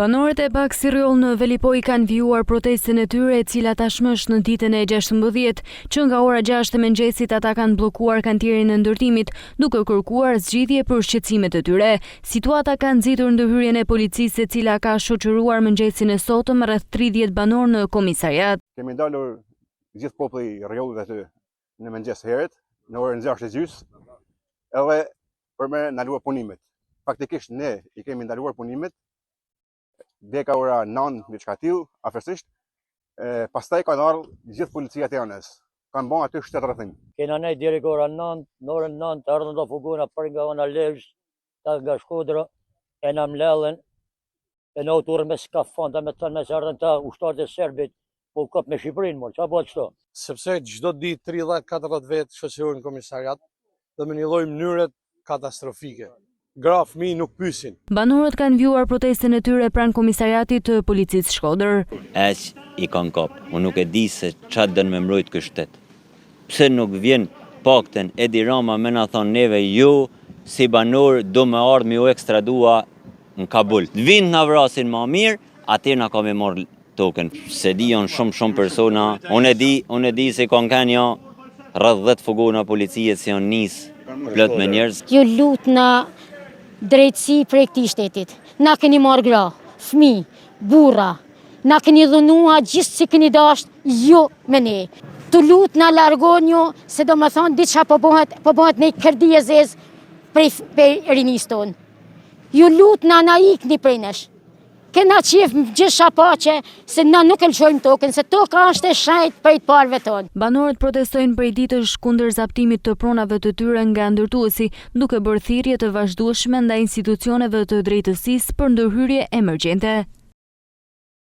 Banorët e Baksi Rrjoll në Velipojë kanë vijuar protestën e tyre e cila tashmë është në ditën e 16. Që nga ora 6 e mëngjesit ata kanë bllokuar kantierin e ndërtimit, duke kërkuar zgjidhje për shqetësimet e tyre. Situata ka nxitur ndërhyrjen e policisë e cila ka shoqëruar mëngjesin e sotëm rreth 30 banorë në komisariat. Kemi dalur gjithë populli i Rrjollit aty në mëngjes herët, në orën 6 e gjysë, edhe për me ndaluar punimet. Faktikisht ne i kemi ndaluar punimet, deri ka ora 9, diçka e tillë, afërsisht, e, pastaj kanë ardhur gjithë policia e Tiranës. Kanë bën aty shtetrrethim. Kena nejt deri ka ora 9, në orën 9 erdhën do fugona për nga ona Lezhë, ta nga Shkodra, e na mledhën, e na u turrën me skafandra, me të me erdhën ta ushtarët e serbit, po u kap me Shqipërinë, mor, ça bëhet kështu? Sepse çdo ditë 30-40 vetë shoqërohen në komisariat dhe me një lloj mënyre katastrofike. Gra, fëmijë nuk pyesin. Banorët kanë vijuar protestën e tyre pranë komisariatit të policisë Shkodër. Aq i kanë kap. Unë nuk e di se ça don me mbrojt ky shtet. Pse nuk vjen paktën Edi Rama me na thonë neve ju si banorë do me ardhë me ju ekstradua në Kabul. Të vinë të na vrasin ma mirë, atëherë na ka me marrë tokën. Se di janë shumë shumë persona, unë e di, unë e di se kanë kanë jo rreth 10 fugona policie që janë nis plot me njerëz. Ju lutna drejtësi prej këtij shtetit. Na keni marrë gra, fmi, burra, na keni dhunua gjithë si keni dasht, ju me ne. Të lutna largonju, se do më thonë, diçka po bëhet, po bëhet një kërdi e zezë prej, prej rinisë tonë. Ju lutna na ikni prej nesh. Kena qef gjithsha paqe, se na nuk e lëshojmë tokën, se toka është e shenjtë prej të parëve tonë. Banorët protestojnë prej ditësh kundër zaptimit të pronave të tyre nga ndërtuesi, duke bërë thirrje të vazhdueshme ndaj institucioneve të drejtësisë për ndërhyrje emergjente.